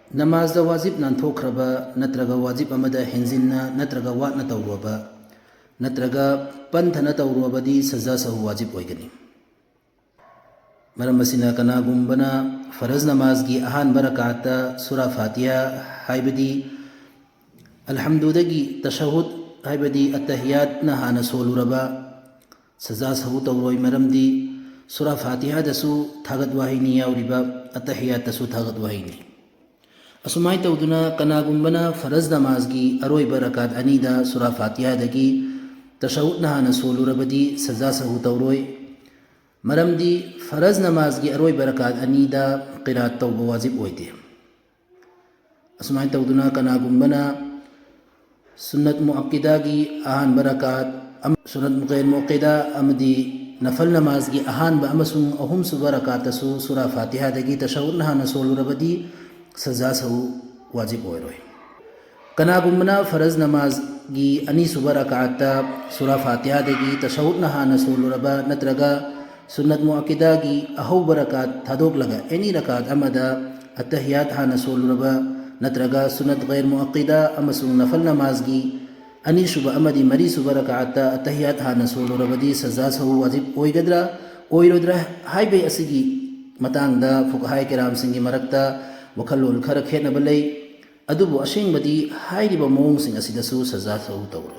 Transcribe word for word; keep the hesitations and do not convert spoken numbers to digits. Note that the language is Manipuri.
ꯅꯃꯥꯖꯗ ꯋꯥꯖꯤꯕ ꯅꯥꯟꯊꯣꯛꯈ꯭ꯔꯕ ꯅꯠꯇ꯭ꯔꯒ ꯋꯥꯖꯤꯕ ꯑꯃꯗ ꯍꯦꯟꯖꯤꯟꯅ ꯅꯠꯇ꯭ꯔꯒ ꯋꯥꯠꯅ ꯇꯧꯔꯨꯔꯕ ꯅꯠꯇ꯭ꯔꯒ ꯄꯟꯊꯅ ꯇꯧꯔꯨꯔꯕꯗꯤ ꯁꯖꯗꯥ ꯁꯍꯨ ꯋꯥꯖꯤꯕ ꯑꯣꯏꯒꯅꯤ꯫ ꯃꯔꯝ ꯑꯁꯤꯅ ꯀꯅꯥꯒꯨꯝꯕꯅ ꯐꯔꯖ ꯅꯃꯥꯖꯒꯤ ꯑꯍꯥꯟꯕ ꯔꯀꯥꯠꯇ ꯁꯨꯔꯥ ꯐꯥꯇꯤꯍꯥ ꯍꯥꯏꯕꯗꯤ ꯑꯜꯍꯝꯗꯨꯗꯒꯤ ꯇꯁꯍꯨꯗ ꯍꯥꯏꯕꯗꯤ ꯑꯠꯇꯍꯤꯌꯥꯠꯅ ꯍꯥꯟꯅ ꯁꯣꯜꯂꯨꯔꯕ ꯁꯖꯗꯥ ꯁꯍꯨ ꯇꯧꯔꯣꯏ, ꯃꯔꯝꯗꯤ ꯁꯨꯔꯥ ꯐꯥꯇꯤꯍꯥꯗꯁꯨ ꯊꯥꯒꯠ ꯋꯥꯍꯩꯅꯤ ꯌꯥꯎꯔꯤꯕ, ꯑꯠꯇꯍꯤꯌꯥꯠꯇꯁꯨ ꯊꯥꯒꯠ ꯋꯥꯍꯩꯅꯤ꯫ ꯑꯁꯨꯃꯥꯏꯅ ꯇꯧꯗꯨꯅ ꯀꯅꯥꯒꯨꯝꯕꯅ ꯐꯔꯖ ꯅꯃꯥꯖꯒꯤ ꯑꯔꯣꯏꯕ ꯔꯀꯥꯠ ꯑꯅꯤꯗ ꯁꯨꯔꯥ ꯐꯥꯇꯤꯍꯥꯗꯒꯤ ꯇꯁꯍꯨꯗꯅ ꯍꯥꯟꯅ ꯁꯣꯜꯂꯨꯔꯕꯗꯤ ꯁꯖꯗꯥ ꯁꯍꯨ ꯇꯧꯔꯣꯏ, ꯃꯔꯝꯗꯤ ꯐꯔꯖ ꯅꯃꯥꯖꯒꯤ ꯑꯔꯣꯏꯕ ꯔꯀꯥꯠ ꯑꯅꯤꯗ ꯀꯤꯔꯥꯠ ꯇꯧꯕ ꯋꯥꯖꯤꯕ ꯑꯣꯏꯗꯦ꯫ ꯑꯁꯨꯃꯥꯏꯅ ꯇꯧꯗꯨꯅ ꯀꯅꯥꯒꯨꯝꯕꯅ ꯁꯨꯟꯅꯠ ꯃꯨꯑꯛꯀꯤꯗꯥꯒꯤ ꯑꯍꯥꯟꯕ ꯔꯀꯥꯠ ꯑꯃ-, ꯁꯨꯟꯅꯠ ꯒꯩꯔ ꯃꯨꯑꯛꯀꯤꯗꯥ ꯑꯃꯗꯤ ꯅꯐꯜ ꯅꯃꯥꯖꯒꯤ ꯑꯍꯥꯟꯕ ꯑꯃꯁꯨꯡ ꯑꯍꯨꯝꯁꯨꯕ ꯔꯀꯥꯠꯇꯁꯨ ꯁꯨꯔꯥ ꯐꯥꯇꯤꯍꯥꯗꯒꯤ ꯇꯁꯍꯨꯗꯅ ꯍꯥꯟꯅ ꯁꯣꯜꯂꯨꯔꯕꯗꯤ ꯁꯖꯗꯥ ꯁꯍꯨ ꯋꯥꯖꯤꯕ ꯑꯣꯏꯔꯣꯏ꯫ ꯀꯅꯥꯒꯨꯝꯕꯅ ꯐꯔꯖ ꯅꯃꯥꯖꯒꯤ ꯑꯅꯤꯁꯨꯕ ꯔꯀꯥꯠꯇ ꯁꯨꯔꯥ ꯐꯥꯇꯤꯍꯥꯗꯒꯤ ꯇꯁꯍꯨꯗꯅ ꯍꯥꯟꯅ ꯁꯣꯜꯂꯨꯔꯕ ꯅꯠꯇ꯭ꯔꯒ ꯁꯨꯟꯅꯠ ꯃꯨꯑꯛꯀꯤꯗꯥꯒꯤ ꯑꯍꯧꯕ ꯔꯀꯥꯠ ꯊꯥꯗꯣꯛꯂꯒ ꯑꯦꯅꯤ ꯔꯀꯥꯠ ꯑꯃꯗ ꯑꯠꯇꯍꯤꯌꯥꯠ ꯍꯥꯟꯅ ꯁꯣꯜꯂꯨꯔꯕ ꯅꯠꯇ꯭ꯔꯒ ꯁꯨꯟꯅꯠ ꯒꯩꯔ ꯃꯨꯑꯛꯀꯤꯗꯥ ꯑꯃꯁꯨꯡ ꯅꯐꯜ ꯅꯃꯥꯖꯒꯤ ꯑꯅꯤꯁꯨꯕ ꯑꯃꯗꯤ ꯃꯔꯤꯁꯨꯕ ꯔꯀꯥꯠꯇ ꯑꯠꯇꯍꯤꯌꯥꯠ ꯍꯥꯟꯅ ꯁꯣꯜꯂꯨꯔꯕꯗꯤ ꯁꯖꯗꯥ ꯁꯍꯨ ꯋꯥꯖꯤꯕ ꯑꯣꯏꯒꯗ꯭ꯔꯥ ꯑꯣꯏꯔꯣꯏꯗ꯭ꯔꯥ ꯍꯥꯏꯕꯒꯤ ꯑꯁꯤꯒꯤ ꯃꯇꯥꯡꯗ ꯐꯨꯛꯍꯥꯏ ꯀꯤꯔꯥꯝꯁꯤꯡꯒꯤ ꯃꯔꯛꯇ ꯋꯥꯈꯜꯂꯣꯟ ꯈꯔ ꯈꯦꯠꯅꯕ ꯂꯩ꯫ ꯑꯗꯨꯕꯨ ꯑꯁꯦꯡꯕꯗꯤ ꯍꯥꯏꯔꯤꯕ ꯃꯑꯣꯡꯁꯤꯡ ꯑꯁꯤꯗꯁꯨ ꯁꯖꯗꯥ ꯁꯍꯨ ꯇꯧꯔꯣꯏ꯫